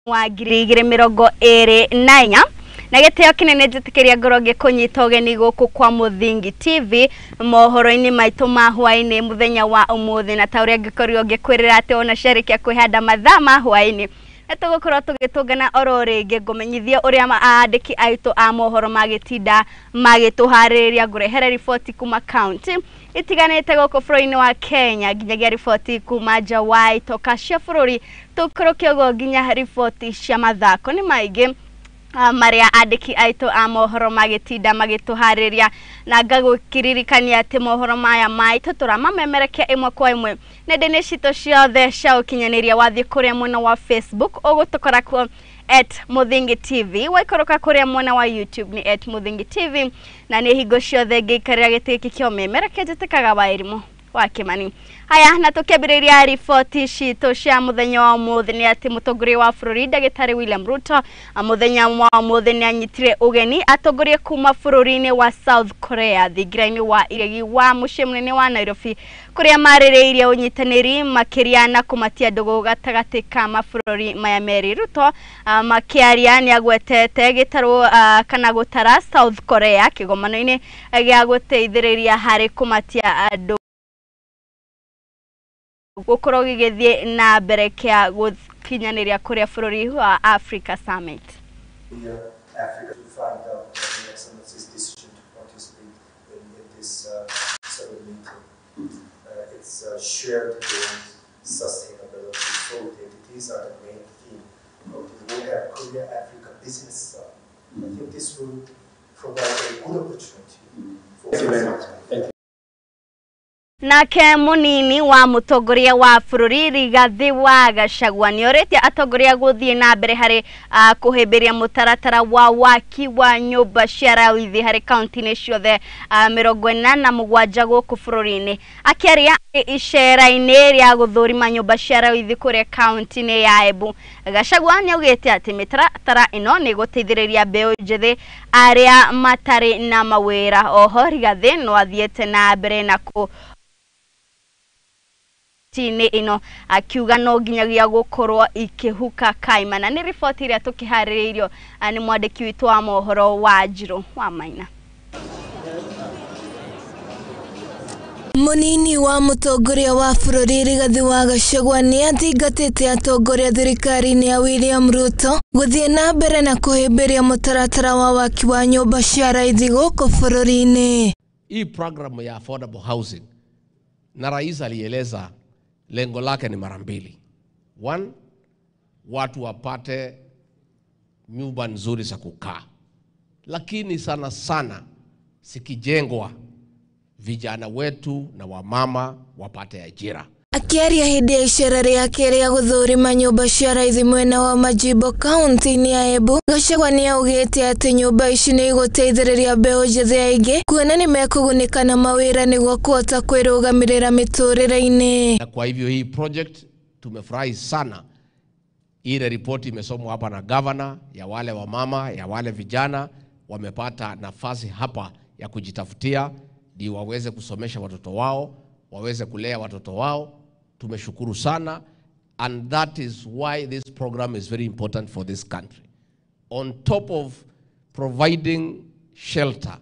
Wa 2024 na gĩtĩo kĩnene njĩtĩkĩria ngorwo ngĩkũnyita ũgeni gũkũ kwa Mũthingi TV mohoro-inĩ maitũ ma hwaĩ-inĩ mũthenya wa ũmũthĩ, na ta ũrĩa ngĩkorirwo ngĩkwĩrĩra atĩ ona ciarĩkia kwĩhanda mathaa ma hwaĩ-inĩ nĩ tũgũkorwo tũgĩtũngana oro rĩngĩ ngũmenyithie ũrĩa andĩki aitũ a mohoro magĩtinda magĩtũharĩrĩria. Ngũrehere riboti kuma kaunti itiganĩte gũkũ bũrũri-inĩ wa Kenya, nginyagia riboti kuma nja wa itoka cia bũrũri, tũikũrũke ũguo nginya riboti cia mathako. Nĩ maingĩ marĩa andĩki aitũ a mohoro magĩtinda magĩtũharĩria, na ngagũkiririkania atĩ mohoro maya maitũ tũramamemerekia ĩmwe kwa ĩmwe nenda-inĩ citũ ciothe cia ũkinyanĩria. Wathiĩ kũrĩa mwena wa Facebook ũgũtũkora kuo @MuthingiTV, waikũrũka kũrĩa mwena wa YouTube nĩ @MuthingiTV, na nĩ hingo ciothe ngĩikarĩra gĩtĩ gĩkĩ kĩa ũmemerekia njĩtĩkaga wa Irimũ wa Kimani. Haya, na tukiambĩrĩria riboti citũ cia mũthenya wa ũmũthĩ nĩ atĩ mũtongoria wa bũrũri ndagĩtarĩ William Ruto mũthenya wa ũmũthĩ nĩ anyitire ũgeni atongoria kuma bũrũri-inĩ wa South Korea thingira-inĩ wa iregi wa mũciĩ mũnene wa Nairobi, kũrĩa marĩrĩirie ũnyitanĩri makĩria na kũmatia ndũgũ gatagatĩ ka mabũrũri maya merĩ. Ruto makĩaria nĩ agwetete gĩtarũ kana gũtara South Korea kĩgomano-inĩ gĩa gũteithĩrĩria harĩ kũmatia andũ gũkorwo gĩgĩthiĩ na mbere kĩa gũkinyanĩria kũrĩa bũrũri wa Africa Summit. Africa to find out the Excellency's decision to participate in this sort of meeting. It's shared goals, sustainability, solidarity. These are the main theme of the We Have Korea Africa Business Summit. I think this will provide a good opportunity for. Thank you very much. Thank you. Nake munini wa mutongoria wa bũrũri Rigathi wa Gachagua nĩorĩtie atongoria gũthiĩ na mbere harĩ kũhĩmbĩria mũtaratara wa waki wa nyũmba cia raithi harĩ kaunti-inĩ ciothe 47 gũkũ bũrũri-inĩ. Akĩaria icera-inĩ rĩa gũthũrima nyũmba cia raithi kũrĩa kaunti-inĩ ya Embu, Gachagua nĩaugĩte atĩ mĩtaratara ĩno nĩ ĩgũteithĩrĩria mbeũ njĩthĩ arĩa matarĩ na mawĩra. Oho Rigathi no athiĩte na mbere na kũ nĩ ĩno akiuga no nginyagia gũkorwo ikĩhuka kaimana. Nĩ riboti ĩrĩa tũkĩharĩrĩirio nĩ mwandĩki witũ wa mohoro wa Njirũ wa Maina. Munini wa mũtongoria wa bũrũri Rigathi wa Gachagua nĩ athingatĩte atongoria thirikari-inĩ ya William Ruto gũthiĩ na mbere na kũhĩmbĩria mũtaratara wa waki wa nyũmba cia raithi gũkũ bũrũri-inĩ. Hii programu ya affordable housing na rais alieleza lengo lake ni mara mbili. One, watu wapate nyumba nzuri za kukaa. Lakini sana sana sikijengwa vijana wetu na wamama wapate ajira. Akiaria hĩndĩ ya icera rĩake rĩa gũthũrima nyũmba cia raithi mwena wa Majimbo kaunti-inĩ ya Embu, Gachagua nĩaugĩte atĩ nyũmba ici nĩ igũteithĩrĩria mbeũ njĩthĩ aingĩ kuona nĩ mekũgunĩka na mawĩra nĩguo kũhota kwĩrũgamĩrĩra mĩtũrĩre-inĩ. Na kwa hivyo hii project tumefurahi sana. Ile ripoti imesomwa hapa na governor ya wale wamama, ya wale vijana wamepata nafasi hapa ya kujitafutia ndio waweze kusomesha watoto wao, waweze kulea watoto wao. Tumeshukuru sana, and that is why this program is very important for this country. On top of providing shelter,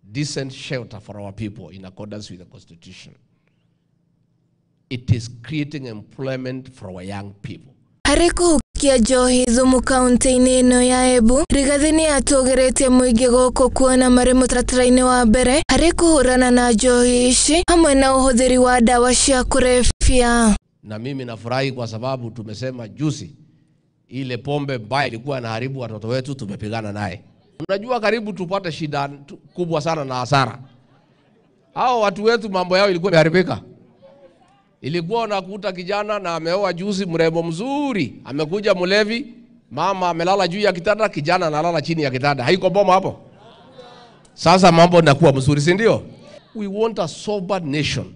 decent shelter for our people in accordance with the constitution, it is creating employment for our young people. Harĩ kũhukia njohi thumu kaunti-inĩ ĩno ya Embu, Rigathi nĩ atũgĩrĩtie mũingĩ gũkũ kuona marĩ mũtaratara-inĩ wa mbere harĩ kũhũrana na njohi ici hamwe na ũhũthĩri wa ndawa cia kũrebia. Na mimi nafurahi kwa sababu tumesema juzi ile pombe mbaya ilikuwa inaharibu watoto wetu, tumepigana naye. Unajua karibu tupate shida kubwa sana na hasara. Hao watu wetu mambo yao ilikuwa imeharibika. Ilikuwa unakuta kijana na ameoa juzi, mrembo mzuri, amekuja mlevi, mama amelala juu ya kitanda, kijana analala chini ya kitanda. Haiko boma hapo. Sasa mambo yanakuwa mzuri, si ndio? We want a sober nation.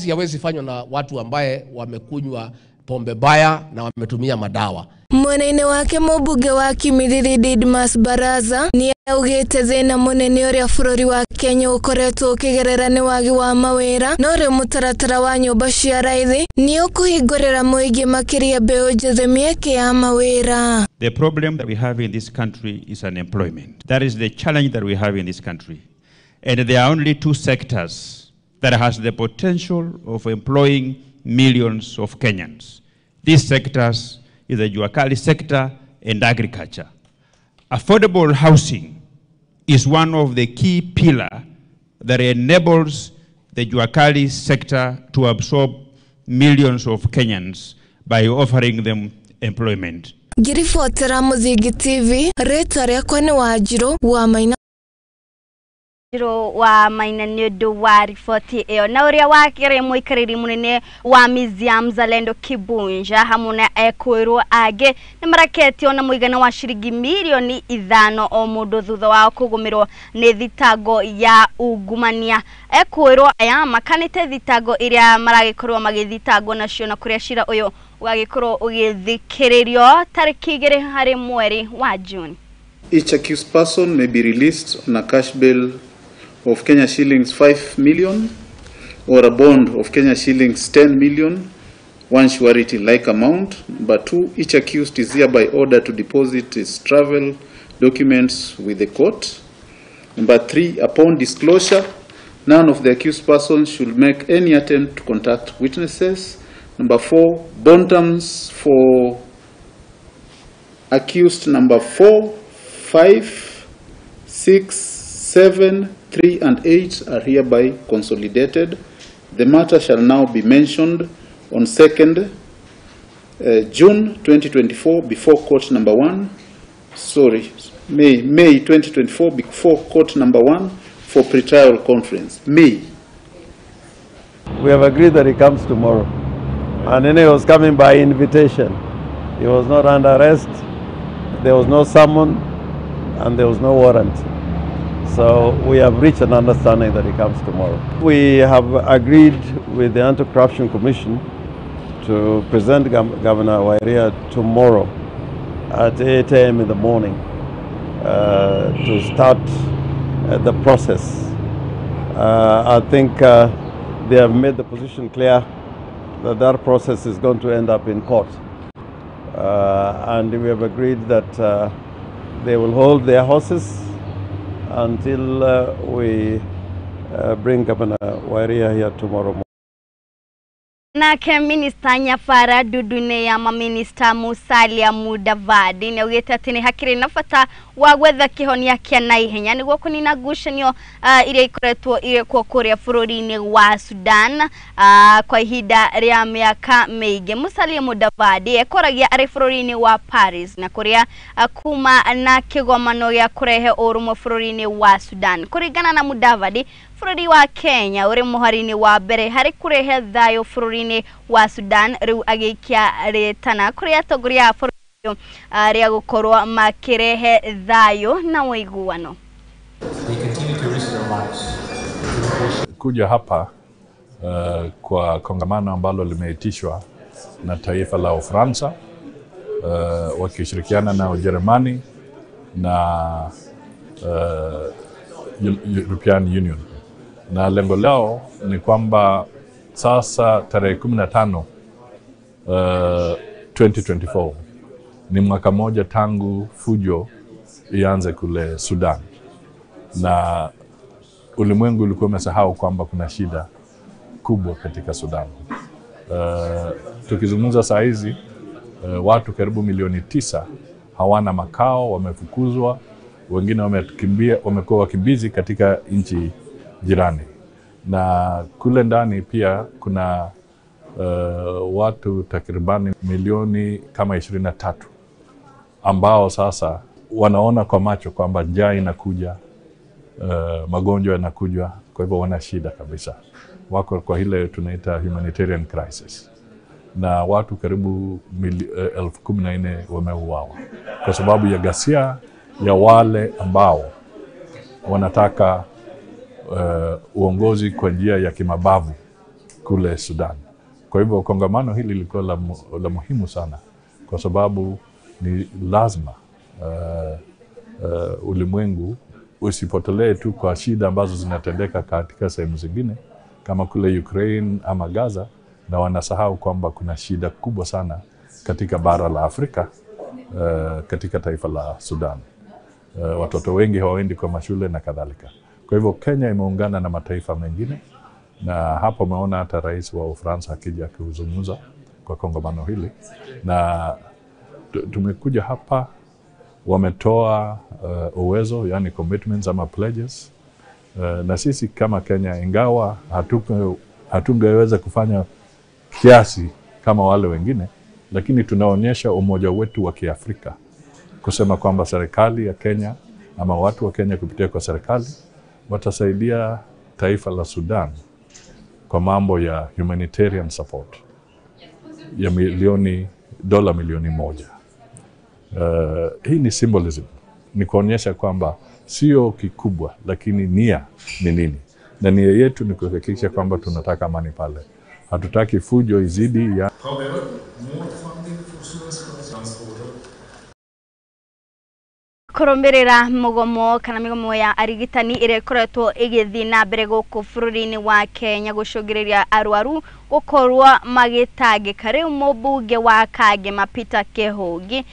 Hawezi fanywa na watu ambaye wamekunywa pombe baya na wametumia madawa. Mwena-inĩ wake mũmbunge wa Kimilili Didmas Baraza nĩ augĩte thĩna mũnene ũrĩa bũrũri wa Kenya ũkoretwo ũkĩgerera nĩ wagi wa mawĩra, no rĩu mũtaratara wa nyũmba cia raithi nĩ ũkũhingũrĩra mũingĩ makĩria mbeũ njĩthĩ mĩeke ya mawĩra. The problem that we have in this country is unemployment. That is the challenge that we have in this country. And there are only two sectors that has the potential of employing millions of Kenyans. These sectors is the Juakali sector and agriculture. Affordable housing is one of the key pillars that enables the Juakali sector to absorb millions of Kenyans by offering them employment. Ngiribotera Muthingi TV, rĩtwa rĩakwa nĩ Wanjirũ wa Maina. Wa Maina nĩ ũndũ wa riboti ĩyo. Na ũrĩa wakĩrĩ mũikarĩri mũnene wa Museum Mzalendo Kibunja hamwe na ekwĩrwo angĩ nĩ maraketio na mũigana wa ciringi mirioni 5 o mũndũ thutha wao kũgũmĩrwo nĩ thitango ya ungumania. Ekwĩrwo aya makanĩte thitango iria maragĩkorwo magĩthitangwo nacio na kũrĩa cira ũyũ ũgagĩkorwo ũgĩthikĩrĩrio tarĩki 2 harĩ mweri wa June. Each accused person may be released on a cash bail of Kenya shillings 5 million or a bond of Kenya shillings 10 million, one surety like amount. But two, each accused is hereby ordered to deposit his travel documents with the court. Number three, upon disclosure, none of the accused persons should make any attempt to contact witnesses. Number four, bond terms for accused number 4, 5, 6, 7, 3, and 8 are hereby consolidated. The matter shall now be mentioned on 2nd June 2024 before court number 1. Sorry, May 2024 before court number 1 for pretrial conference. May. We have agreed that he comes tomorrow. And then he was coming by invitation. He was not under arrest. There was no summon and there was no warrant. So we have reached an understanding that he comes tomorrow. We have agreed with the Anti-Corruption Commission to present Governor Wa Iria tomorrow at 8 a.m. in the morning to start the process. I think they have made the position clear that that process is going to end up in court. And we have agreed that they will hold their horses until we bring Governor Wa Iria here tomorrow morning. Nake Minister Nyafara Dudune ya Maminista Musalia Mudavadi nĩ augĩte atĩ nĩ hakĩrĩ na bata wa gwetha kĩhonia kĩa naihenya nĩguo kũnina ngucanio iria ikoretwo irĩkuo kũrĩa bũrũri-inĩ wa Sudan kwa ihinda rĩa mĩaka mĩingĩ. Musalia Mudavadi ekoragia arĩ bũrũri-inĩ wa Paris na kũrĩa kuma na kĩgomano gĩa kũrehe ũrũmwe bũrũri-inĩ wa Sudan. Kũringana na Mudavadi, bũrũri wa Kenya ũrĩ mũhari-inĩ wa mbere harĩ kũrehe thayũ bũrũri-inĩ wa Sudan, rĩu agĩikia rĩtana kũrĩ atongoria a bũrũri rĩa gũkorwo makĩrehe thayũ na ũiguano. Kuja hapa kwa kongamano ambalo limeitishwa na taifa la Ufaransa wakishirikiana na Ujerumani na European Union. Na lengo lao ni kwamba sasa tarehe 15 2024 ni mwaka moja tangu fujo ianze kule Sudan, na ulimwengu ulikuwa umesahau kwamba kuna shida kubwa katika Sudan. Tukizungumza saa hizi watu karibu milioni 9 hawana makao, wamefukuzwa, wengine wamekimbia, wamekuwa wakimbizi katika nchi jirani. Na kule ndani pia kuna watu takribani milioni kama 23 ambao sasa wanaona kwa macho kwamba njaa inakuja, magonjwa yanakuja, kwa hivyo wana shida kabisa. Wako kwa ile tunaita humanitarian crisis. Na watu karibu 14,000 wameuawa kwa sababu ya ghasia ya wale ambao wanataka uongozi kwa njia ya kimabavu kule Sudan. Kwa hivyo kongamano hili lilikuwa la muhimu sana, kwa sababu ni lazima ulimwengu usipotelee tu kwa shida ambazo zinatendeka katika sehemu zingine kama kule Ukraine ama Gaza, na wanasahau kwamba kuna shida kubwa sana katika bara la Afrika, katika taifa la Sudan. Watoto wengi hawaendi kwa mashule na kadhalika. Kwa hivyo Kenya imeungana na mataifa mengine, na hapo umeona hata rais wa Ufaransa akija kuzungumza kwa kongamano hili, na tumekuja hapa, wametoa uwezo, yani commitments ama pledges, na sisi kama Kenya, ingawa hatungeweza kufanya kiasi kama wale wengine, lakini tunaonyesha umoja wetu wa Kiafrika kusema kwamba serikali ya Kenya ama watu wa Kenya kupitia kwa serikali watasaidia taifa la Sudan kwa mambo ya humanitarian support ya $1 milioni. Hii ni symbolism, ni kuonyesha kwamba sio kikubwa, lakini nia ni nini, na nia yetu ni kuhakikisha kwamba tunataka amani pale, hatutaki fujo izidi ya. Kurumirira mugomo kana migomo ya arigitani iria ikoretwo igithii na mbere guku bururi-ini wa Kenya gucungiriria arwaru gukorwo magitangika. Riu mubunge wa Kangema Peter Kihungi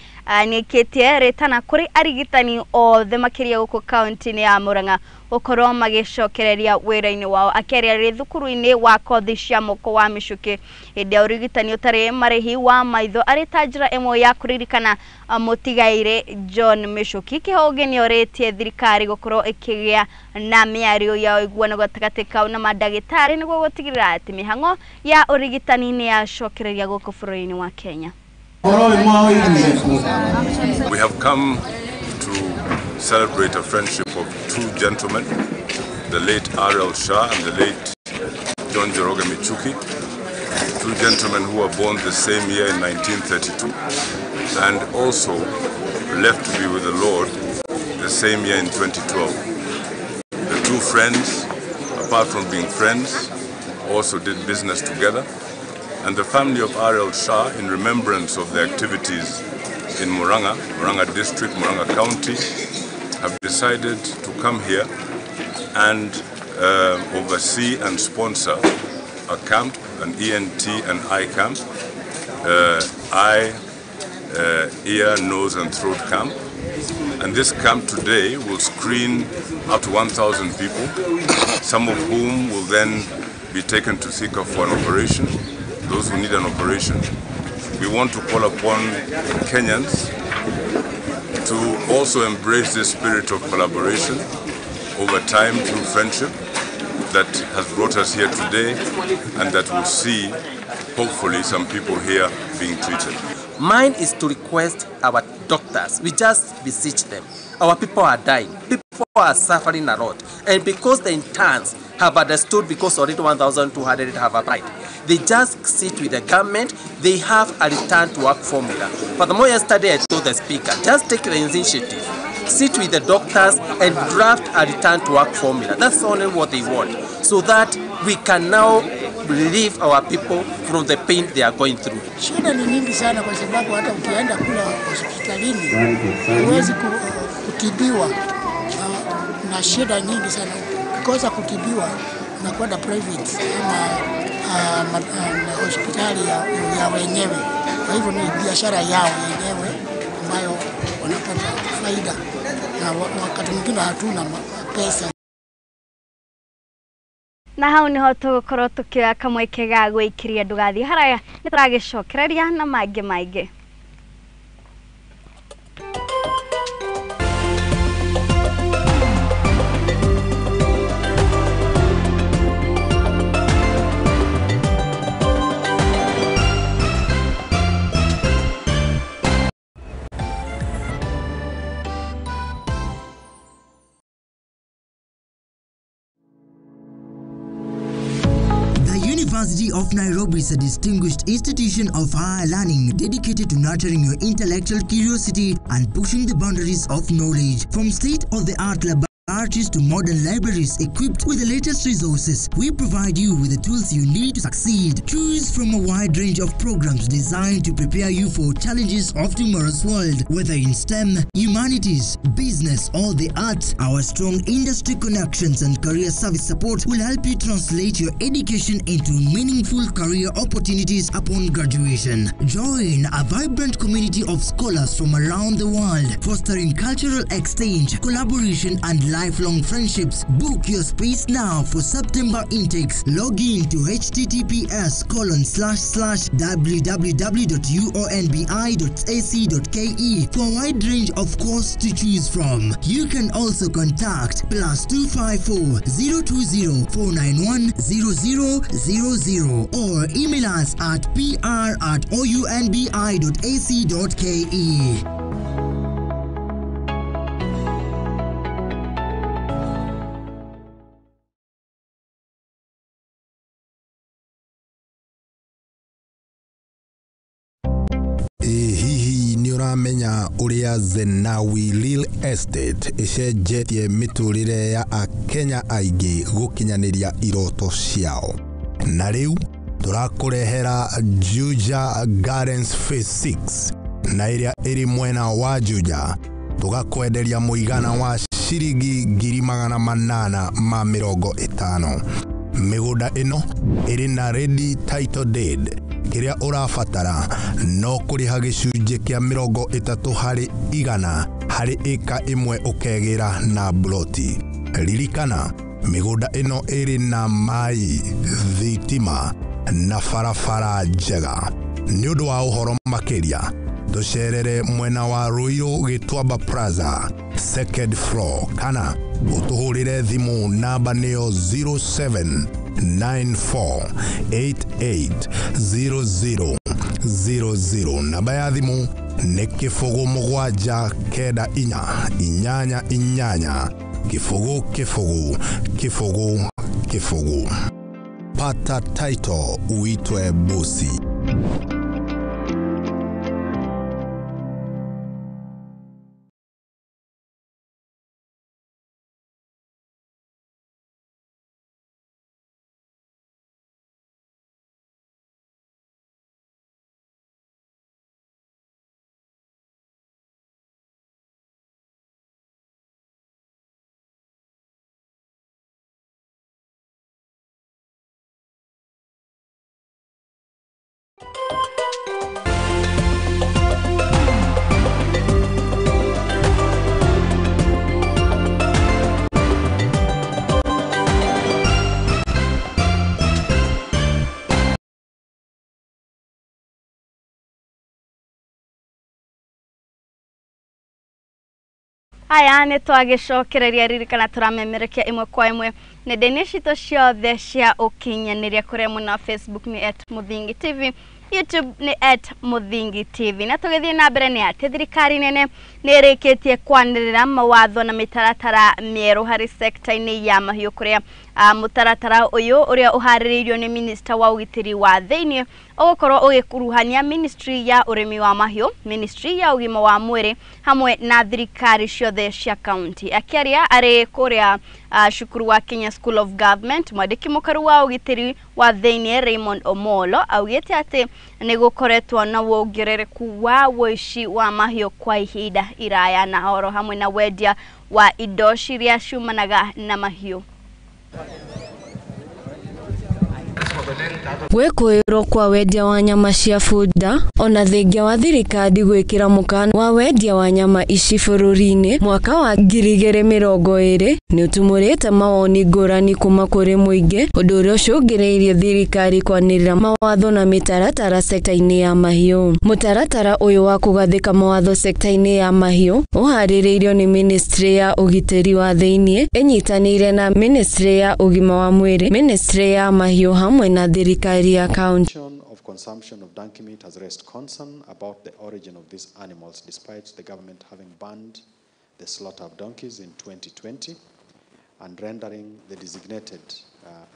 nikitie ritana kuri arigitani othe makiria guku kaunti-ini ya Murang'a gukorwo magicokereria wira-ini wao. Akiaria ri thukuru-ini wa kothi cia moko wa Micuki hindi ya urigitani utari marihi wa maitho ari ta njira imwe ya kuririkana mutigaire John Micuki. Kihungi nioritie thirikari gukorwo ikigia na miario ya uiguano gatagati kau na mandagitari niguo gutigirira ati mihango ya urigitani ni yacokereria guku bururi-ini wa Kenya. We have come to celebrate a friendship of two gentlemen, the late R.L. Shah and the late John Njoroge Michuki, two gentlemen who were born the same year in 1932 and also left to be with the Lord the same year in 2012. The two friends, apart from being friends, also did business together. And the family of R.L. Shah, in remembrance of their activities in Murang'a, Murang'a District, Murang'a County, have decided to come here and oversee and sponsor a camp, an ENT and eye camp, eye, ear, nose and throat camp. And this camp today will screen up to 1,000 people, some of whom will then be taken to Thika for an operation, those who need an operation. We want to call upon Kenyans to also embrace this spirit of collaboration over time through friendship that has brought us here today and that will see, hopefully, some people here being treated. Mine is to request our doctors. We just beseech them. Our people are dying. People are suffering a lot. And because the interns have understood, because already 1,200 have applied, they just sit with the government. They have a return to work formula. Furthermore, yesterday I told the speaker, just take the initiative. Sit with the doctors and draft a return to work formula. That's only what they want, so that we can now relieve our people from the pain they are going through. Shida ni nyingi sana kwa sababu hata ukienda kula hospitalini huwezi kutibiwa na shida nyingi sana. Ukikosa kutibiwa unakwenda private ama hospitali ya wenyewe. Kwa hivyo ni biashara yao wenyewe ambayo wanapata faida, na wakati mwingine hatuna pesa. Na hau niho tugukorwo tukioya kamweke ga gwikiria ndugathie haraya, ni turagicokereria na mangi maingi. University of Nairobi is a distinguished institution of higher learning dedicated to nurturing your intellectual curiosity and pushing the boundaries of knowledge. From state-of-the-art laboratories arches to modern libraries equipped with the latest resources, we provide you with the tools you need to succeed. Choose from a wide range of programs designed to prepare you for challenges of tomorrow's world, whether in STEM, humanities, business, or the arts. Our strong industry connections and career service support will help you translate your education into meaningful career opportunities upon graduation. Join a vibrant community of scholars from around the world, fostering cultural exchange, collaboration, and lifelong friendships. Book your space now for September intakes. Log in to https://www.uonbi.ac.ke for a wide range of courses to choose from. You can also contact +254 020 491 0000 or email us at pr@ounbi.ac.ke. Hihi nĩ ũramenya ũrĩa Zenawi Real Estate ĩcenjetie mĩtũrĩre ya Akenya aingĩ gũkinyanĩria iroto ciao? Na rĩu tũrakũrehera Juja Gardens Phase 6 na ĩrĩa ĩrĩ mwena wa Juja, tũgakwenderia mũigana wa ciringi 850,000. Mĩgũnda ĩno ĩrĩ na ready title deed. Kĩrĩa ũrabatara no kũrĩha gĩcunjĩ kĩa 30% harĩ ĩka ĩmwe ũkegĩra na bloti. Ririkana, mĩgũnda ĩno ĩrĩ na maĩ, thitima na barabara njega. Nĩ ũndũ wa ũhoro makĩria, tũcerere mwena wa Ruiru Gĩtuamba Plaza, second floor, kana ũtũhũrĩre thimũ namba nĩyo 0794880000. Namba ya thimũ nĩ 0794 8 8 0 0 0 0. Pata title uitwe bosi. Aya nĩ twagĩcokereria ririkana tũramemerekia ĩmwe kwa ĩmwe nenda-inĩ citũ ciothe cia ũkinyanĩria kũrĩa mwena wa Facebook nĩ @Muthingi TV, YouTube nĩ @Muthingi TV. Na tũgĩthiĩ na mbere nĩ atĩ thirikari nene nĩ ĩrĩkĩtie kwanĩrĩra mawatho na mĩtaratara mĩerũ harĩ sekta-inĩ ya mahiũ kũrĩa mũtaratara ũyũ ũrĩa ũharĩrĩirio nĩ minista wa ũgitĩri wa thĩinĩ ũgũkorwo ũgĩkuruhania ministry ya ũrĩmi wa mahiũ, ministry ya ũgima wa mwĩrĩ hamwe na thirikari ciothe cia county. Akĩaria arĩ kũrĩa cukuru wa Kenya School of Government, mwandĩki mũkaru wa ũgitĩri wa thĩinĩ Raymond Omolo augĩte atĩ nĩ gũkoretwo na wongerereku wa ũici wa mahiũ kwa ihinda iraya na oro hamwe na wendia wa indo ciria ciumanaga na mahiũ. Gwĩkũĩrwo kwa wendia wa nyama cia bunda ona thengia wa thirikari gwĩkĩra mũkana wa wendia wa nyama ici bũrũri-inĩ mwaka wa 2020 nĩ ũtumũrĩte mawoni ngũrani kuma kũrĩ mũingĩ, ũndũ ũrĩa ũcũngĩrĩirie thirikari kwanĩrĩra mawatho na mĩtaratara sekta-inĩ ya mahiũ. Mũtaratara ũyũ wa kũgathĩka mawatho sekta-inĩ ya mahiũ ũharĩrĩirio nĩ ministry ya ũgitĩri wa thĩinĩ ĩnyitanĩire na ministry ya ũgima wa mwĩrĩ, ministry ya mahiũ hamwe na thirikari ya county. Of consumption of donkey meat has raised concern about the origin of these animals, despite the government having banned the slaughter of donkeys in 2020 and rendering the designated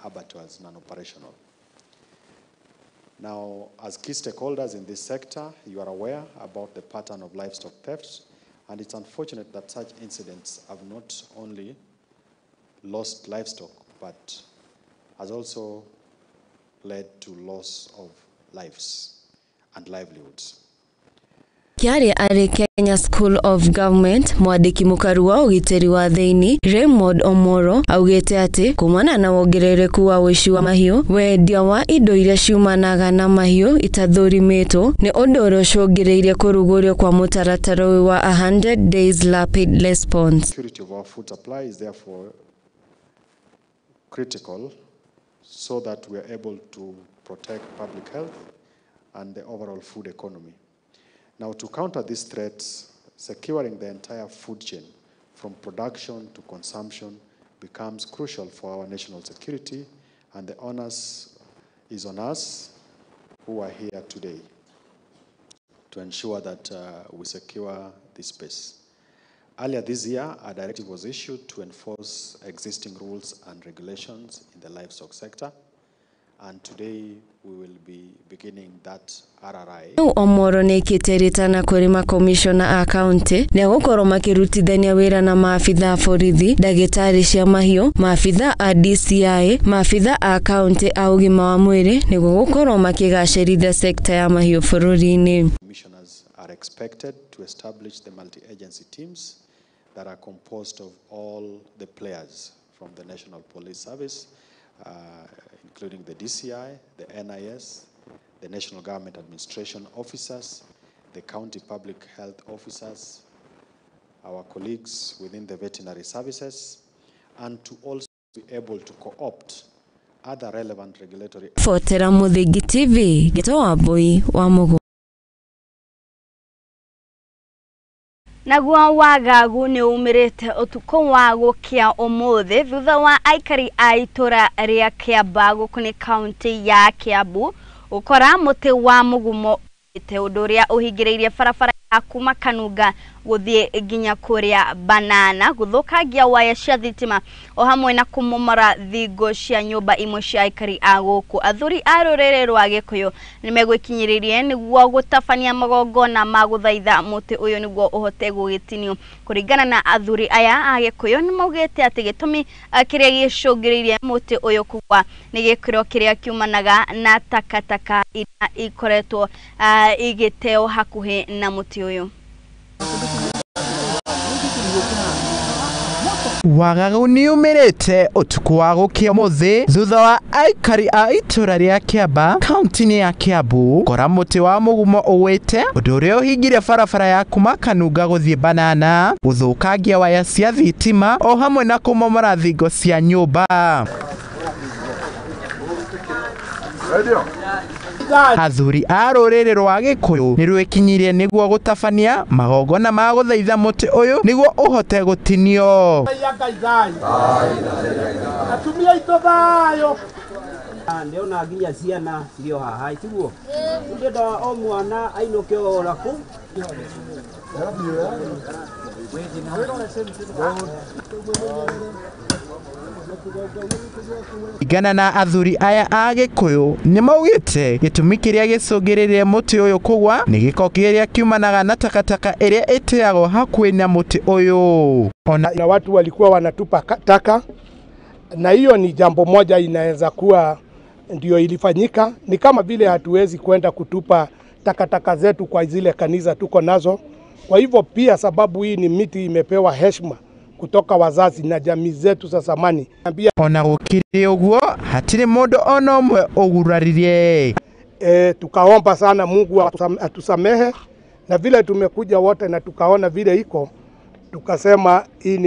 abattoirs non-operational. Now, as key stakeholders in this sector, you are aware about the pattern of livestock theft, and it's unfortunate that such incidents have not only lost livestock, but has also led to loss of lives and livelihoods. Kiaria arĩ Kenya School of Government mwandĩki mũkaru wa ũgitĩri wa thĩinĩ Raymond Omoro augĩte atĩ kumana na wongerereku wa ũici wa mahiũ, wendia wa indo iria ciumanaga na mahiũ itathũrimĩtwo nĩ ũndũ ũrĩa ũcũngĩrĩirie kũrugũrio kwa mũtaratara ũyũ wa 100 Days Rapid Response. Security of our food supply is therefore critical so that we are able to protect public health and the overall food economy. Now, to counter these threats, securing the entire food chain from production to consumption becomes crucial for our national security, and the onus is on us who are here today to ensure that we secure this space. Earlier this year, a directive was issued to enforce existing rules and regulations in the livestock sector, and today we will be beginning that RRI. Omoro nĩekĩte rĩtana kũrĩ makomishona a kaunti nĩ gũkorwo makĩrutithania wĩra na maabitha a borithi, ndagĩtarĩ cia mahiũ, maabitha a DCI, maabitha a kaunti a ũgima wa mwĩrĩ nĩguo gũkorwo makĩgacĩrithia sekta ya mahiũ bũrũri-inĩ. Commissioners are expected to establish the multi-agency teams that are composed of all the players from the National Police Service, including the DCI, the NIS, the National Government Administration officers, the county public health officers, our colleagues within the veterinary services, and to also be able to co-opt other relevant regulatory. Fotera Muthingi TV, Gito Wambui wa Mugo. Naguo wagagu nĩ umĩrĩte ũtukũ wa gũkĩa ũmũthĩ thutha wa aikari a itũra rĩa Kĩambaa gũkũ nĩ kaunti ya Kiambu gũkora mũtĩ wa mũgumo ũmĩte, ũndũ ũrĩa ũhingĩrĩirie barabara ya kuma Kanunga gũthiĩ nginya kũrĩa Banana, gũthũkangia waya cia thitima o hamwe na kũmomora thingo cia nyũmba imwe cia aikari a gũkũ. Athuri a rũrĩrĩ rwa Gĩkũyũ nĩmegwĩkinyĩrĩrie nĩguo gũtabania magongona ma gũthaitha mũtĩ ũyũ nĩguo ũhote gũgĩtinio. Kũringana na athuri aya a Gĩkũyũ nĩmaugĩte atĩ gĩtũmi kĩrĩa gĩcũngĩrĩirie mũtĩ ũyũ kũgwa nĩ gĩkĩro kĩrĩa kiumanaga na takataka iria ikoretwo igĩteo hakuhĩ na mũtĩ ũyũ. Wagagu nĩumĩrĩte ũtukũ wa gũkĩa ũmũthĩ thutha wa aikari a itũra rĩa Kĩambaa kaunti-inĩ ya Kiambu kora mũtĩ wa mũgumo ũgwĩte, ũndũ ũrĩa ũhingire barabara ya kuma Kanunga gũthiĩ Banana, gũthũkangia waya cia thitima o hamwe na kũmomora thingo cia nyũmba. Athuri a rũrĩrĩ rwa Gĩkũyũ nĩ rwĩkinyirie nĩguo gũtabania magongona ma gũthaitha mũtĩ ũyũ nĩguo ũhote gũtinio. Atumia aitũ thayũ. Ndĩrona nginya ciana cirĩ o haha tiguo ndĩrenda o mwana ainũke o rakũ. Igana na athuri aya a Gĩkũyũ nĩmaugĩte gĩtũmi kĩrĩa gĩcũngĩrĩirie mũtĩ ũyũ kũgwa nĩ gĩko kĩrĩa kiumanaga na takataka ĩrĩa ĩteagwo hakuhĩ na mũtĩ ũyũ. Na watu walikuwa wanatupa taka, na hiyo ni jambo moja inaweza kuwa ndio ilifanyika. Ni kama vile hatuwezi kwenda kutupa takataka zetu kwa zile kanisa tuko nazo. Kwa hivyo pia sababu hii ni miti imepewa heshima kutoka wazazi na jamii zetu za zamani. Ona gũkĩrĩ ũguo hatirĩ mũndũ ona ũmwe ũguraririe. Tukaomba sana Mungu atusamehe, na vile tumekuja wote na tukaona vile iko, tukasema hii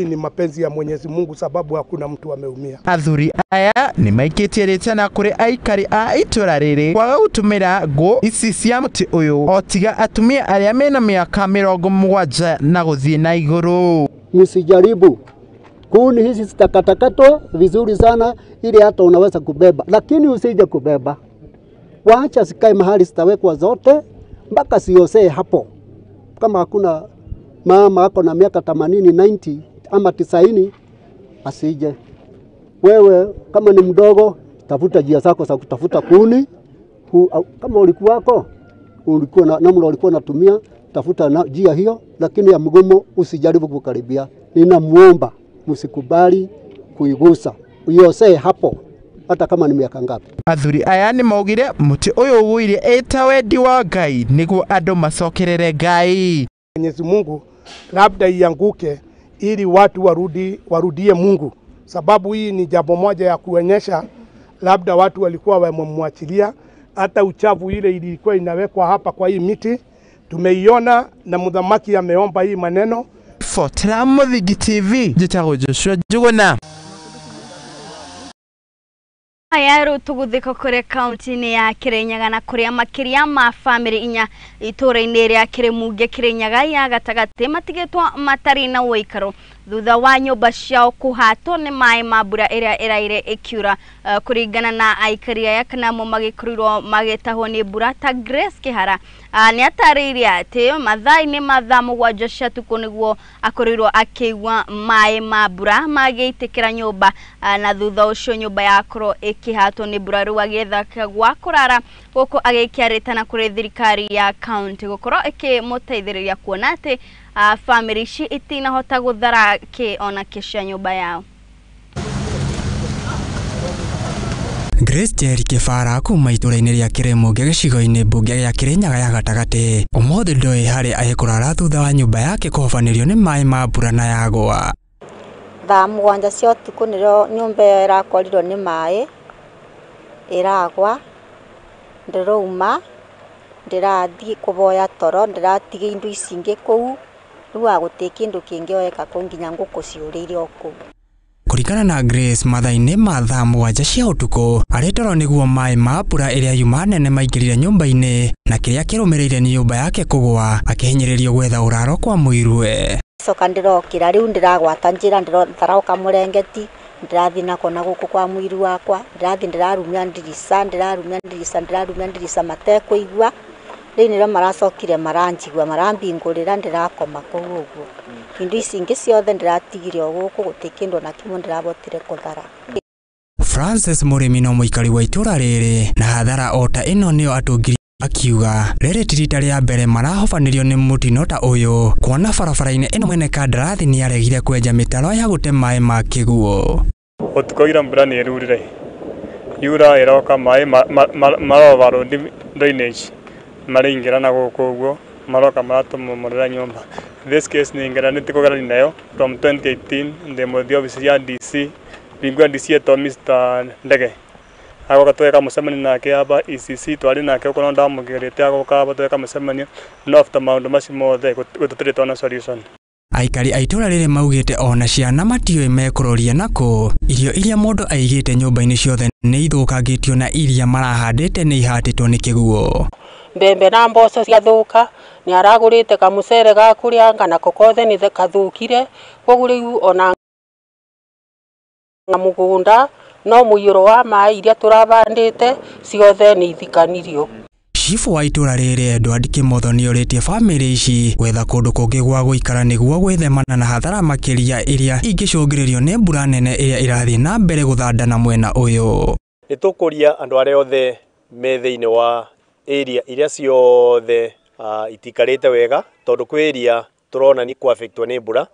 ni mapenzi ya Mwenyezi Mungu sababu hakuna mtu ameumia. Athuri aya nĩ maikĩtie rĩtana kũrĩ aikari a itũra rĩrĩ kwaga gũtũmĩra ngũ ici cia mũtĩ ũyũ o tiga atumia arĩa mena mĩaka 70 na gũthiĩ na igũrũ. Msijaribu. Kuni hizi zitakatakatwa vizuri sana ili hata unaweza kubeba, lakini usije kubeba. Waacha zikae mahali zitawekwa zote mpaka siosee hapo. Kama hakuna mama ako na miaka 80, 90 ama 90 asije. Wewe kama ni mdogo tafuta njia zako za kutafuta kuni. Kama ulikuwako ulikuwa na namna ulikuwa unatumia, tafuta njia hiyo, lakini ya mgomo usijaribu kukaribia. Ninamuomba Msikubali kuigusa, uiosee hapo hata kama ni miaka ngapi. Athuri aya nĩ maugire mũtĩ ũyũ ũgũire ĩta wendi wa Ngai nĩguo andũ macokerere Ngai. Mwenyezi Mungu labda ianguke ili watu warudie Mungu, sababu hii ni jambo moja ya kuonyesha labda watu walikuwa wamemwachilia. Hata uchafu ile ilikuwa inawekwa hapa kwa hii miti tumeiona, na mudhamaki ameomba hii maneno. Fotera Muthingi TV, njĩtagwo Joshua Njuguna. Aya rĩu tũgũthĩko kũrĩa kaunti-inĩ ya Kirinyaga na kũrĩa makĩria ma bamĩrĩ inya itũũra-inĩ rĩa Kĩrĩmunge Kirinyaga ya gatagatĩ matigĩtwo matarĩ na ũikaro thutha wa nyũmba ciao kũhatwo nĩ maĩ ma mbura ĩrĩa ĩraire ĩkiura. Kũringana na aikari aya kana mo magĩkorirwo magĩtahwo nĩ mbura ta Grace Kĩhara nĩ atarĩirie atĩ mathaa-inĩ ma thaa 7 cia ũtukũ nĩguo akorirwo akĩigua maĩ ma mbura magĩitĩkĩra nyũmba, na thutha ũcio nyũmba yakorwo ĩkĩhatwo nĩ mbura rĩu agĩetha gwa kũrara gũkũ agĩkĩarĩtana kũrĩ thirikari ya kaunti gũkorwo ĩkĩmũteithĩrĩria kuona atĩ bamĩrĩ ici itinahota gũthara kĩ ona kĩ cia nyũmba yao. Grace Njeri Kĩbara kuma itũũra-inĩ rĩa Kĩrĩmũnge gĩcigo-inĩ mbunge gĩa Kĩrĩnyaga ya gatagatĩ ũmũthĩ ndoĩ harĩa ekũrara thutha wa nyũmba yake kũhobanĩrio nĩ maĩ ma mbura na yagwa. Thaa 7 cia ũtukũ nĩrĩo nyũmba ĩyo ĩrakorirwo nĩ maĩ ĩragwa, ndĩrauma ndĩrathiĩ kũboya toro, ndĩratiga indo ici ingĩ kũu, rĩu agũtĩ kĩndũ kĩngĩoeka kũu nginya ngũkũ ciũrĩire o kũu. Kũringana na Grace, mathaa-inĩ ma thaa 7 cia ũtukũ arĩ toro nĩguo maĩ ma mbura ĩrĩa yuma nene maingĩrire nyũmba-inĩ, na kĩrĩa kĩrũmĩrĩire nĩ nyũmba yake kũgwa akĩhinyĩrĩrio gwetha ũraro kwa mũirue. Coka ndĩrokĩra rĩu ndĩragwata njĩra ndĩraroka mũrengeti ndĩrathiĩ nako na gũkũ kwa mũiru wakwa, ndĩrathiĩ ndĩrarumia ndirica ndĩrarumia ndirica ndĩrarumia ndirica matekũigua. Rĩu nĩrĩo maracokire maranjigua marambingũrĩra ndĩrakoma kũu ũguo. Indo ici ingĩ ciothe ndĩratigire o gũkũ gũtirĩ kĩndũ ona kĩmwe ndĩrabotire kũthara. Francis Mũrĩmi no mũikari wa itũũra rĩrĩ na hathara o ta ĩno nĩyo atũngirie akiuga rĩrĩ ti rita rĩa mbere marahobanĩrio nĩ mũtino ta ũyũ, kuona barabara-inĩ ĩno mwene kandarathi nĩaregire kwenja mĩtaro ya gũte maĩ ma kĩguũ. Ũtukũ ira mbura nĩ ĩrurire, yura ĩroka maĩ maroverload drainage maraingĩra na gũkũ ũguo maroka maratũmomorera nyũmba. This case nĩ ngeranĩtie kũgerania nayo from 2018 ndĩ mũthii obici ya DC bingwa DC etwo Mr Ndege agoka tweka mũcemanio nake aba ECC twarĩ nake ũkorwo ndamũgerete agoka aba tweka mũcemanio no after maũndũ macio mothe gũtũtirĩ twona solution. Aikari a itũũra rĩrĩ maugĩte ona ciana matiũĩ mekũroria nakũ, irio iria mũndũ aigĩte nyũmba-inĩ ciothe nĩ ithũkangĩtio na iria marahandĩte nĩ ihatĩtwo nĩ kĩguũ. Mbembe na mboco ciathũka, nĩ aragũrĩte kamũcere ga kũrĩa nako kothe nĩ kathũkire, koguo rĩu ona mũgũnda no mũiyũro wa maĩ iria tũravandĩte ciothe nĩ ithikanirio. Chifu wa itũũra rĩrĩ Edward Kĩmotho nĩorĩtie bamĩrĩ ici gwetha kũndũ kũngĩ gwa gũikara nĩguo gwĩthemana na hathara makĩria iria ingĩcũngĩrĩrio nĩ mbura nene ĩrĩa ĩrathiĩ na mbere gũthandana mwena ũyũ. Nĩ tũkũria andũ arĩa othe me thĩinĩ wa area iria ciothe itikarĩte wega, tondũ kwĩ area tũrona nĩ kũ-affectwo nĩ mbura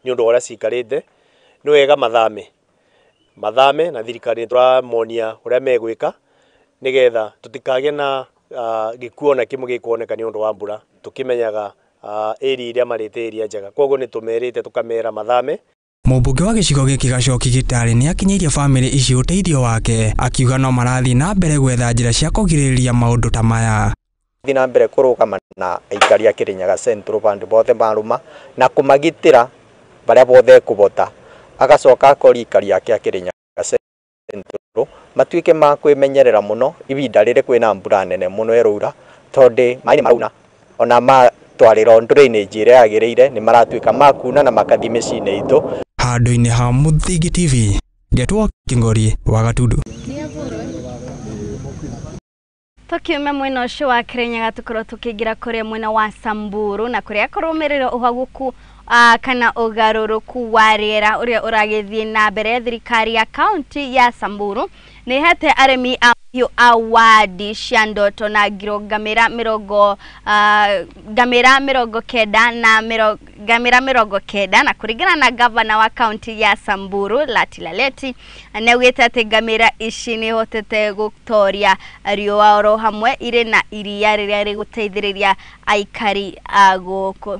nĩ ũndũ wa ũrĩa cikarĩte, nĩ wega mathame na thirikari nĩ tũramonia ũrĩa megwĩka nĩgetha tũtikagĩe na gĩkuũ ona kĩmwe gĩkuoneka nĩ ũndũ wa mbura, tũkĩmenyaga area iria marĩte area njega, koguo nĩ tũmerĩte tũkamera mathame. Mũmbunge wa gĩcigo gĩkĩ Gacoki Gĩtarĩ nĩakinyĩirie bamĩrĩ ici ũteithio wake akiuga no marathiĩ na mbere gwetha njĩra cia kũgirĩrĩria maũndũ ta maya. Thiĩ na mbere kũrũgama na aikari a Kĩrĩnyaga Central bandũ bothe marũma na kũmagitĩra barĩa bothe ekũbota, agacoka akoria aikari ake a Kĩrĩnyaga Central matuĩke ma kwĩmenyerera mũno ibinda rĩrĩ kwĩna mbura nene mũno ĩraura, tondũ maĩ nĩ marauna ona matwarĩrwo drainage ĩrĩa yagĩrĩire nĩ maratuĩka ma kuna na makathi mĩciĩ-inĩ itũ. Handũ-inĩ ha Mũthingi TV, ngetwo Kĩngori wa Gatundu. Tukiume mwena ũcio wa Kĩrĩnyaga tũkorwo tũkĩingĩra kũrĩa mwena wa Samburu na kũrĩa kũrũmĩrĩra ũhagũku kana ũgarũrũku wa rĩera ũrĩa ũragĩthiĩ na mbere. Thirikari ya kaunti ya Samburu nĩ ĩhete arĩmi a Mahiũ award cia ndoto na ngiro ngamĩra mĩrongo ngamĩra mĩrongo kenda na ngamĩra mĩrongo kenda. Na kũringana na gavana wa kaunti ya Samburu Lati Laleti, nĩaugĩte atĩ ngamĩra ici nĩihotete gũtoria riũa oro hamwe irĩ na iria rĩrĩa rĩgũteithĩrĩria aikari a gũkũ.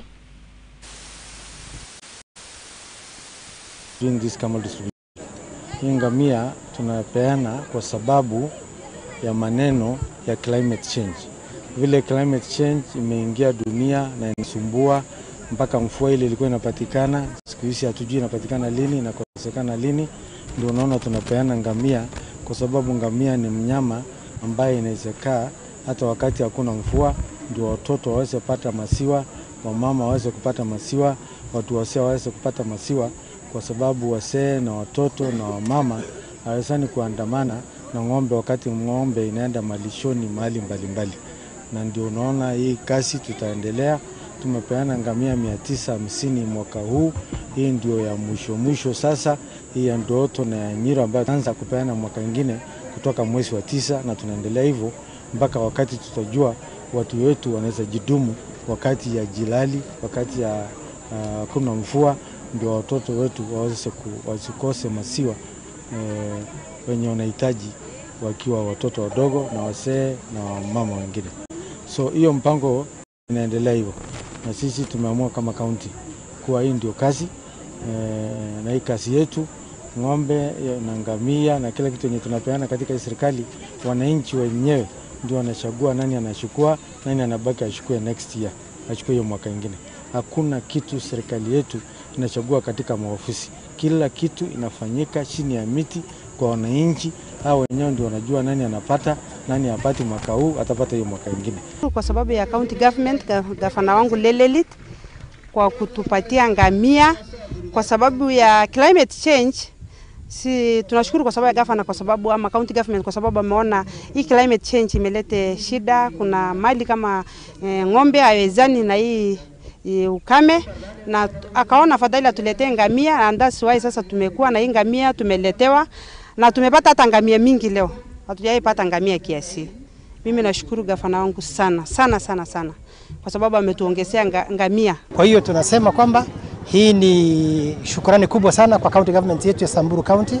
Doing this camel distribution. Hii ngamia tunapeana kwa sababu ya maneno ya climate change. Vile climate change imeingia dunia na inasumbua mpaka mvua ile ilikuwa inapatikana, siku hizi hatujui inapatikana lini na kosekana lini. Ndio unaona tunapeana ngamia kwa sababu ngamia ni mnyama ambaye inaweza kaa hata wakati hakuna mvua, ndio watoto waweze kupata masiwa, wamama waweze kupata masiwa, watu wazee waweze kupata masiwa, kwa sababu wasee na watoto na wamama hawezani kuandamana na ng'ombe wakati ng'ombe inaenda malishoni mahali mbalimbali. Na ndio unaona hii kasi tutaendelea. Tumepeana ngamia 950 mwaka huu. Hii ndio ya mwisho mwisho sasa, hii ya Ndoto na ya Nyiro ambayo tunaanza kupeana mwaka mwingine kutoka mwezi wa 9, na tunaendelea hivyo mpaka wakati tutajua watu wetu wanaweza jidumu wakati ya jilali, wakati ya kuna mvua, ndio watoto wetu waweze wasikose masiwa wenye wanahitaji wakiwa watoto wadogo na wasee na wamama wengine. So hiyo mpango inaendelea hivyo, na sisi tumeamua kama county kuwa hii ndio kazi na hii kazi yetu, ng'ombe na ngamia na kila kitu yenye tunapeana katika serikali, wananchi wenyewe ndio wanachagua nani anachukua, nani anabaki achukue next year, achukue hiyo mwaka mwingine. Hakuna kitu serikali yetu inachagua katika maofisi. Kila kitu inafanyika chini ya miti kwa wananchi. Hao wenyewe ndio wanajua nani anapata, nani hapati mwaka huu, atapata hiyo mwaka mwingine. Kwa sababu ya county government, gavana wangu Lelelit kwa kutupatia ngamia kwa sababu ya climate change. Si tunashukuru kwa sababu ya gavana, kwa sababu ama county government, kwa sababu ameona hii climate change imelete shida. Kuna mali kama ng'ombe haiwezani na hii ukame, na akaona afadhali atuletee ngamia, and that's why sasa tumekuwa na hii ngamia, tumeletewa na tumepata hata ngamia mingi leo. Hatujaipata ngamia kiasi. Mimi nashukuru gavana wangu sana sana sana sana kwa sababu ametuongezea ngamia. Kwa hiyo tunasema kwamba hii ni shukrani kubwa sana kwa county government yetu ya Samburu County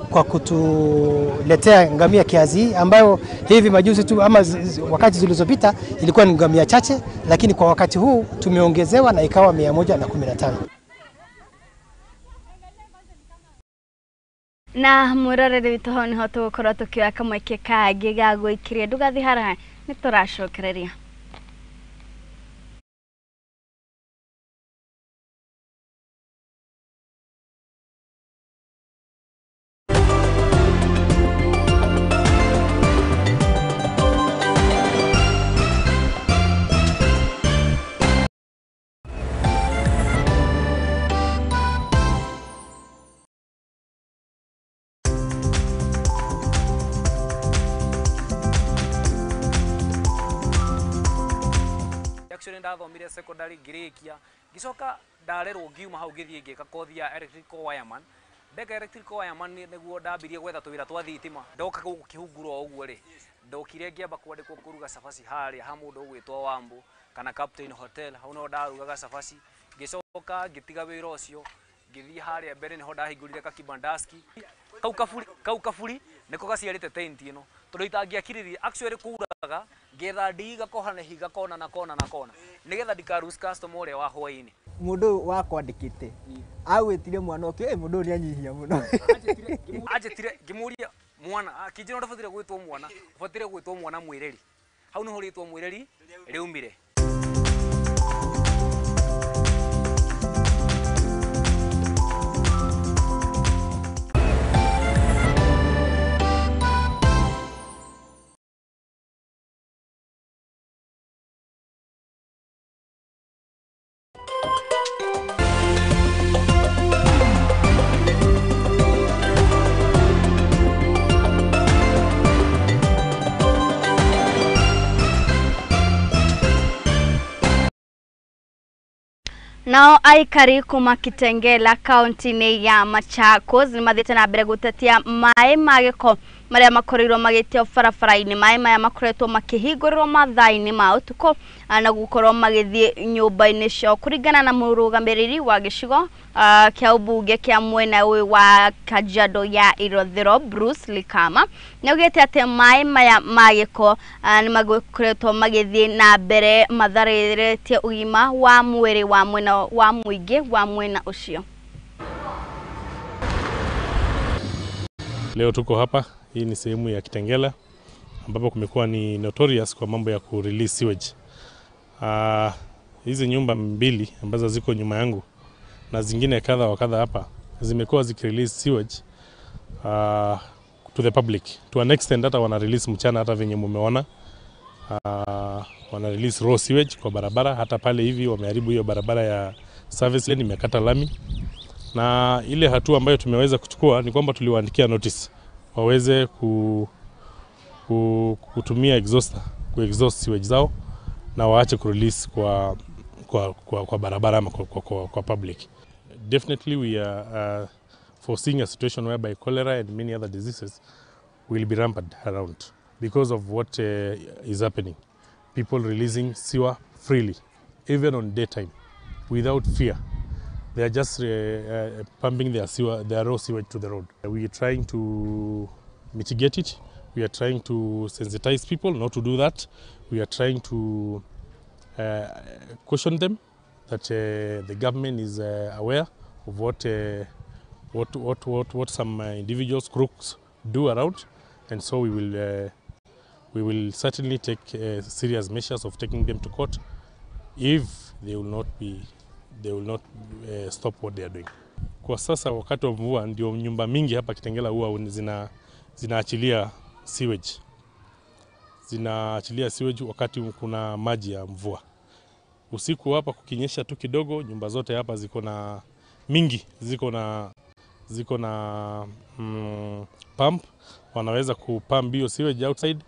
kwa kutuletea ngamia kiasi ambayo hivi majuzi tu ama wakati zilizopita ilikuwa ni ngamia chache, lakini kwa wakati huu tumeongezewa na ikawa 115. Na murorere witũ hau nĩho tũgũkorwo tũkĩoya kamweke kangĩ ga gwĩkiria. Ndũgathiĩ haraya, nĩ tũracokereria. Actually ndathomire secondary ngirikia ngicoka ndarerwo ngiuma hau ngithie ngika kothi ya electrical wireman. Ndeka electrical wireman niguo ndambirie gwetha tuwira twa thitima. Ndoka guku kihunguro uguo ri, ndokire ngiamba kwandikwo kuruga cabaci haria ha mundu ugwitwo Wambo kana Captain Hotel, hau no ndarugaga cabaci. Ngicoka ngitiga wira ucio ngithie haria mbere niho ndahingurire kakibandaski kau kaburi niko gaciarite tent ino tondu itangiakiririe actually kuraga ngetha ndii gakohana higa kona na kona na kona nigetha ndikaruse customer uria wa hwaini. Mundu wakwandikite agwitire mwana uke mundu ni anyihia muno anjitire ngimuria mwana akinjira ndabatire gwitwo mwana ubatire gwitwo mwana mwireri hau niho ritwo mwireri riumire. Nao aikari kuma Kitengela kaunti-inĩ ya Machakos nĩ mathiĩte na mbere gũtetia maĩ ma gĩko marĩa makorirwo magĩteo barabara-inĩ. Maĩ maya makoretwo makĩhingũrĩrwo mathaa-inĩ ma ũtukũ na gũkorwo magĩthiĩ nyũmba-inĩ ciao. Kũringana na mũrũgamĩrĩri wa gĩcigo kĩa ũmbunge kĩa mwena ũyũ wa Kajiado ya Irathĩro Bruce Likama, nĩaugĩte atĩ maĩ maya ma gĩko nĩ makoretwo magĩthiĩ na mbere matharĩrĩtie ũgima wa mwĩrĩ wa mwena wa mũingĩ wa mwena ũcio. Leo tuko hapa, hii ni sehemu ya Kitengela ambapo kumekuwa ni notorious kwa mambo ya ku-release sewage. Hizi nyumba mbili ambazo ziko nyuma yangu na zingine kadha wa kadha hapa zimekuwa zikirelease sewage to the public. To an extent hata wana release mchana, hata venye mumeona wana release raw sewage kwa barabara. Hata pale hivi wameharibu hiyo barabara ya service lane, imekata lami. Na ile hatua ambayo tumeweza kuchukua ni kwamba tuliwaandikia notice waweze kutumia exhauster ku exhaust sewage zao na waache ku release kwa barabara ama kwa public. Definitely we are foreseeing a situation whereby cholera and many other diseases will be rampant around because of what is happening. People releasing sewer freely, even on daytime, without fear. They are just pumping their raw sewage to the road. We are trying to mitigate it. We are trying to sensitize people not to do that. We are trying to caution them that the government is aware of what some individuals, crooks do around, and so we will certainly take serious measures of taking them to court if they will not stop what they are doing. Kwa sasa wakati wa mvua ndio nyumba mingi hapa Kitengela huwa zinaachilia sewage. Zinaachilia sewage wakati kuna maji ya mvua. Usiku hapa kukinyesha tu kidogo, nyumba zote hapa ziko na mingi, ziko na pump, wanaweza kupump hiyo sewage outside,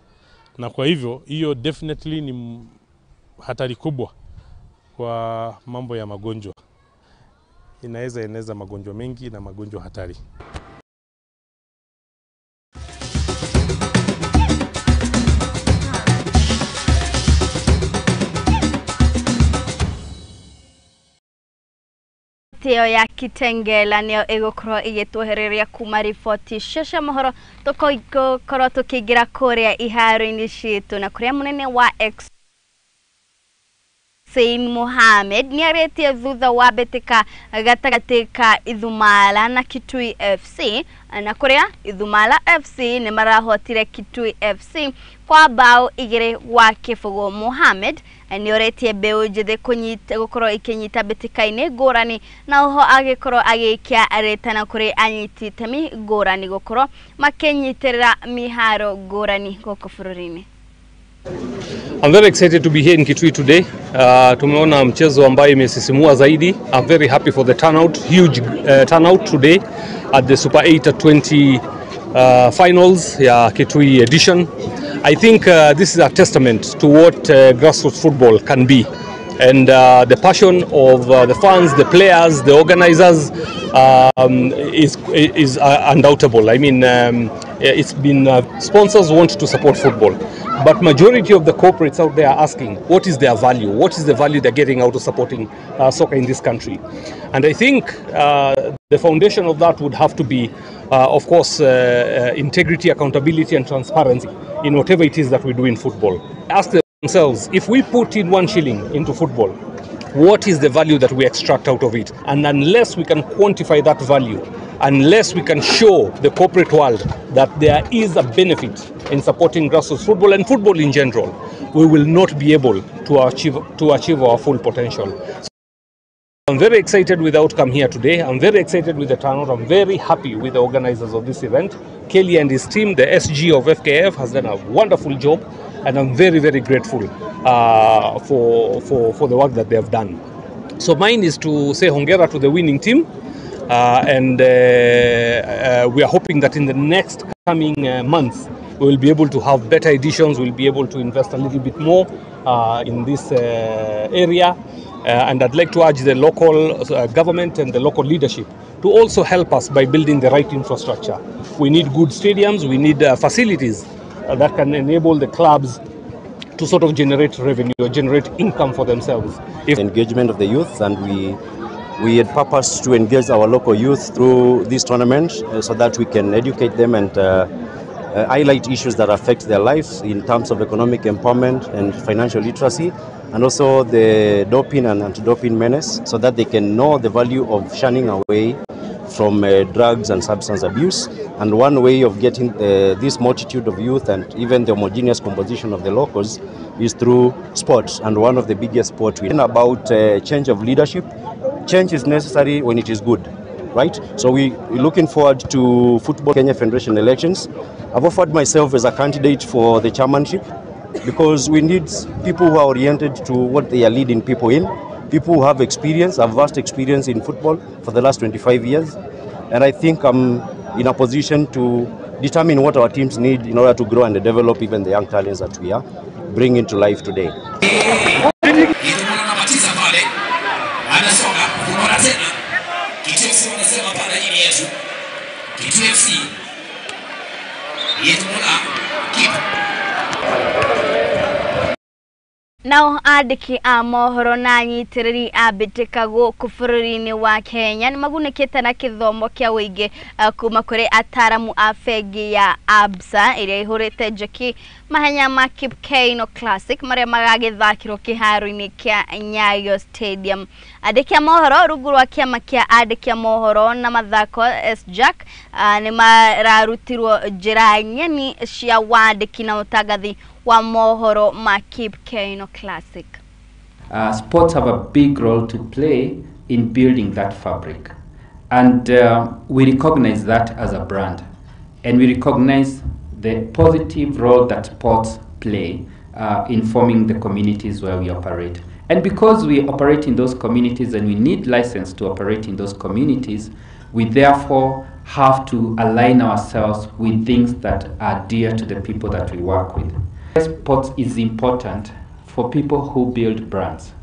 na kwa hivyo hiyo definitely ni hatari kubwa kwa mambo ya magonjwa. Inaweza eneza magonjwa mengi na magonjwa hatari. Teo ya Kitengela nĩyo ĩgũkorwo ĩgĩtwehereria kuma riboti cio cia mohoro, tũkorwo tũkĩingĩra kũrĩa iharo-inĩ citũ na kũrĩa mũnene wa X Hussein Mohamed nĩarĩtie thutha wa mbĩtĩka gatagatĩ ka Ithumala na Kitui FC, na kũrĩa Ithumala FC nĩ marahotire Kitui FC kwa bao 2-0. Mohamed nĩoretie mbeũ njĩthĩ gũkorwo ikĩnyita mbĩtĩka-inĩ ngũrani, na oho agĩkorwo agĩikia rĩtana kũrĩ anyiti itemi ngũrani gũkorwo makĩnyitĩrĩra mĩharo ngũrani gũkũ bũrũri-inĩ. I'm very excited to be here in Kitui today. Tumeona mchezo ambayo imesisimua zaidi. I'm very happy for the turnout, huge turnout today at the Super 8 at 20 finals ya Kitui edition. I think this is a testament to what grassroots football can be, and the passion of the fans, the players, the organizers is undoubtable. I mean, it's been sponsors want to support football, but majority of the corporates out there are asking, what is their value? What is the value they're getting out of supporting soccer in this country? And I think the foundation of that would have to be, of course, integrity, accountability, and transparency in whatever it is that we do in football. Ask themselves, if we put in 1 shilling into football, what is the value that we extract out of it? And unless we can quantify that value, unless we can show the corporate world that there is a benefit in supporting grassroots football and football in general, we will not be able to achieve our full potential. So I'm very excited with the outcome here today. I'm very excited with the turnout. I'm very happy with the organizers of this event. Kelly and his team, the SG of FKF, has done a wonderful job, and I'm very, very grateful for the work that they have done. So mine is to say hongera to the winning team, and we are hoping that in the next coming months we will be able to have better editions, we'll be able to invest a little bit more in this area. And I'd like to urge the local government and the local leadership to also help us by building the right infrastructure. We need good stadiums, we need facilities that can enable the clubs to sort of generate revenue or generate income for themselves. If engagement of the youth, and we had purpose to engage our local youth through this tournament so that we can educate them and highlight issues that affect their lives in terms of economic empowerment and financial literacy, and also the doping and anti-doping menace, so that they can know the value of shunning away from drugs and substance abuse. And one way of getting this multitude of youth and even the homogeneous composition of the locals is through sports, and one of the biggest sports we know about change of leadership. Change is necessary when it is good, right? So we're looking forward to Football Kenya Federation elections. I've offered myself as a candidate for the chairmanship because we need people who are oriented to what they are leading people in, people who have experience, have vast experience in football for the last 25 years. And I think I'm in a position to determine what our teams need in order to grow and develop even the young talents that we are bringing to life today. Nao andĩki a mohoro na anyitĩrĩri a mbĩtĩka gũkũ bũrũri-inĩ wa Kenya nĩ magunĩkĩte na kĩthomo kĩa ũingĩ kuma kũrĩ ataramu a bengi ya Absa ĩrĩa ĩhũrĩte njeki mahenya ma Kipkeino Classic marĩa magagĩthakĩrwo kĩharo-inĩ kĩa Nyayo Stadium. Andĩki a mohoro rungu rwa kĩama kĩa andĩki a mohoro na mathako SJAK nĩ mararutirwo njĩra ng'eni cia wandĩki na ũtangathi wa mohoro ma Kipkeino Classic. Sports have a big role to play in building that fabric, and we recognize that as a brand, and we recognize the positive role that sports play in forming the communities where we operate. And because we operate in those communities and we need license to operate in those communities, we therefore have to align ourselves with things that are dear to the people that we work with. Sports is important for people who build brands.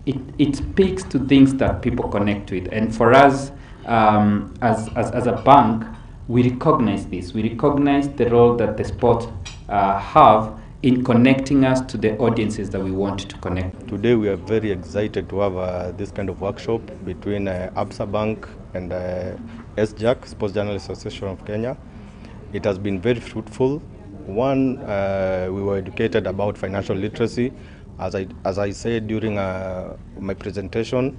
It speaks to things that people connect with. And for us, as a bank, we recognize this. We recognize the role that the sport have in connecting us to the audiences that we want to connect. Today we are very excited to have this kind of workshop between Absa Bank and SJAK, Sports Journalists Association of Kenya. It has been very fruitful. One, we were educated about financial literacy. As I said during my presentation,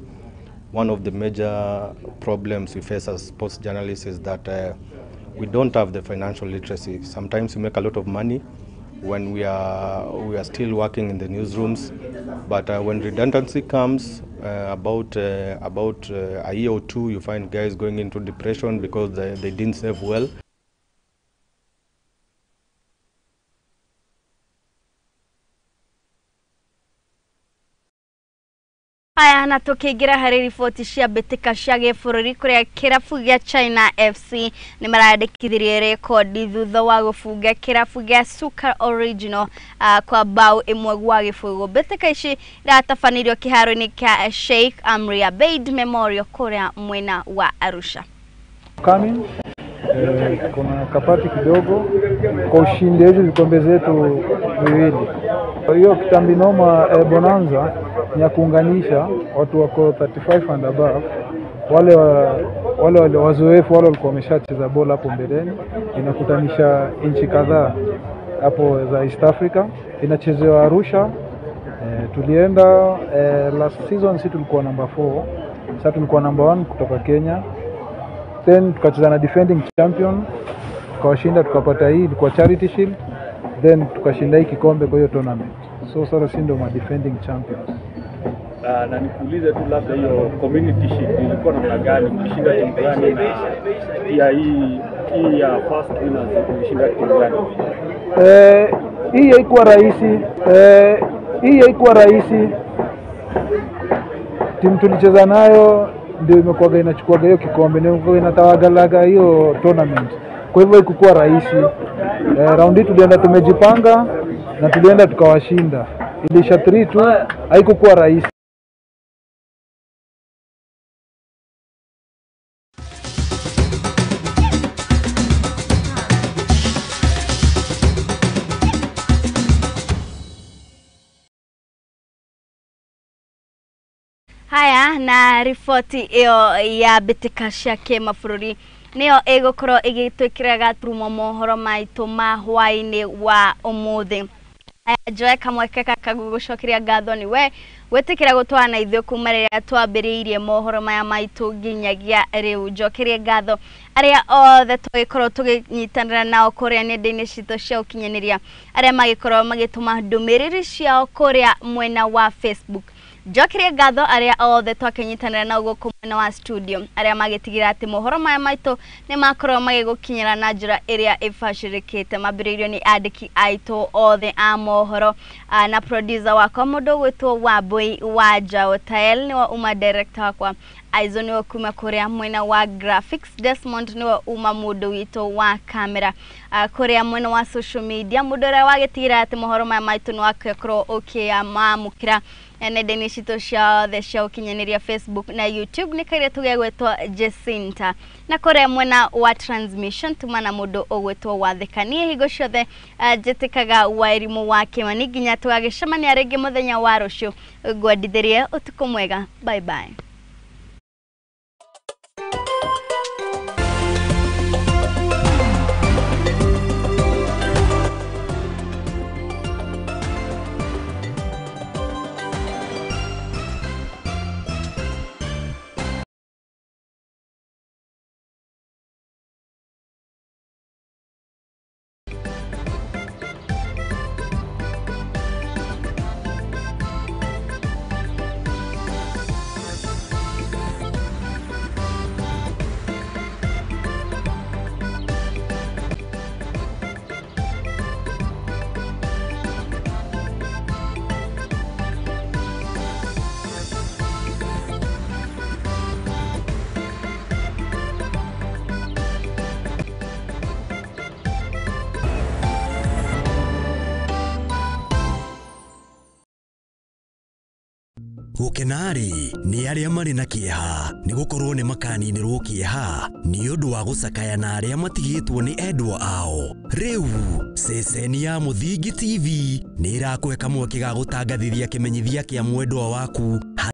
one of the major problems we face as sports journalists is that we don't have the financial literacy. Sometimes we make a lot of money when we are still working in the newsrooms, but when redundancy comes, about a year or two, you find guys going into depression because they didn't save well. Aya na tukiingira hari riboti cia mbĩtĩka cia gĩbũrũri kũrĩa kĩrabu gĩa China FC nĩ marandĩkithirie rekondi thutha wa gũbunga kĩrabu gĩa Suka Original kwa bao 1-0. Mbĩtĩka ici iratabanirio kĩharo-inĩ kĩa Sheikh Amri Abeid Memorial kũrĩa mwena wa Arusha. Coming kuna kapati kidogo kwa ushindi hizi vikombe zetu viwili. Kwa hiyo Kitambi Noma Bonanza ni ya kuunganisha watu wako 35 and above, wale wazoefu, wale walikuwa wameshacheza bola hapo mbeleni. Inakutanisha nchi kadhaa hapo za East Africa, inachezewa Arusha. Tulienda last season, si tulikuwa number 4, sasa tulikuwa number 1 kutoka Kenya. Then tukacheza na defending champion, tukawashinda, tukapata hii ilikuwa Charity Shield, then tukashinda hii kikombe kwa hiyo tournament. So sasa sisi ndio ma defending champions. Na nikuulize tu labda hiyo Community Shield ilikuwa namna gani, mlishinda timu gani, na pia hii ya first winners mlishinda timu gani? Hii haikuwa rahisi. Hii haikuwa rahisi. Timu tulicheza nayo ndio imekuwa inachukua hiyo kikombe, ndio imekuwa inatawagalaga hiyo tournament. Kwa hivyo haikuwa rahisi. Round hii tulienda tumejipanga na tulienda tukawashinda. Ilisha 3-2, haikuwa rahisi. Haya na riboti ĩyo ya mbĩtĩka cia kĩmabũrũri nĩyo ĩgũkorwo ĩgĩtwĩkĩra gaturumo mohoro maitũ ma hwaĩ-inĩ wa ũmũthĩ. Haya, njoe kamweke gaka gũgũcokeria ngatho nĩ we gwĩtĩkĩra gũtwarana na ithuĩ kuma rĩrĩa twambĩrĩirie mohoro maya maitũ nginyagia rĩu. Njokerie ngatho arĩa othe tũgĩkorwo tũgĩnyitanĩra nao kũrĩa nenda-inĩ citũ cia ũkinyanĩria, arĩa magĩkorwo magĩtũma ndũmĩrĩri ciao kũrĩa mwena wa Facebook. Njokerie ngatho arĩa othe twakĩnyitanĩra nao gũkũ mwena wa studio, arĩa magĩtigĩra atĩ mohoro maya maitũ nĩ makorwo magĩgũkinyĩra na njĩra ĩrĩa ĩbacĩrĩkĩte. Mambĩrĩirio nĩ andĩki aitũ othe a mohoro, na producer wakwa mũndũ ũgwĩtwo Wambui wa Njaũ, Tael nĩwe uma director wakwa, Aizo nĩwe kuma kũrĩa mwena wa graphics, Desmond nĩwe uma mũndũ witũ wa kamera, kũrĩa mwena wa social media, mũndũ ũrĩa wagĩtigĩra atĩ mohoro maya maitũ nĩ wakorwo ũkĩmamũkĩra nenda-inĩ citũ ciothe cia ũkinyanĩria Facebook na YouTube nĩ kairĩtu gegwĩtwo Jacinta, na kũrĩa mwena wa transmission tuma na mũndũ ũgwĩtwo Wathĩka. Niĩ hingo ciothe njĩtĩkaga Wairimũ wa Kĩmani nginya tũgagĩcemania rĩngĩ mũthenya wa rũciũ. Ngwendithĩrie ũtukũ mwega, bye bye. Gũkena-rĩ nĩ arĩa marĩ na kĩeha, nĩ gũkorwo nĩ makaninĩrwo kĩeha nĩ ũndũ wa gũcakaya na arĩa matigĩtwo nĩ endwa ao. Rĩu ceceni ya Mũthingi TV nĩ ĩrakũhe kamweke ga gũtangathithia kĩmenyithia kĩa mwendwa waku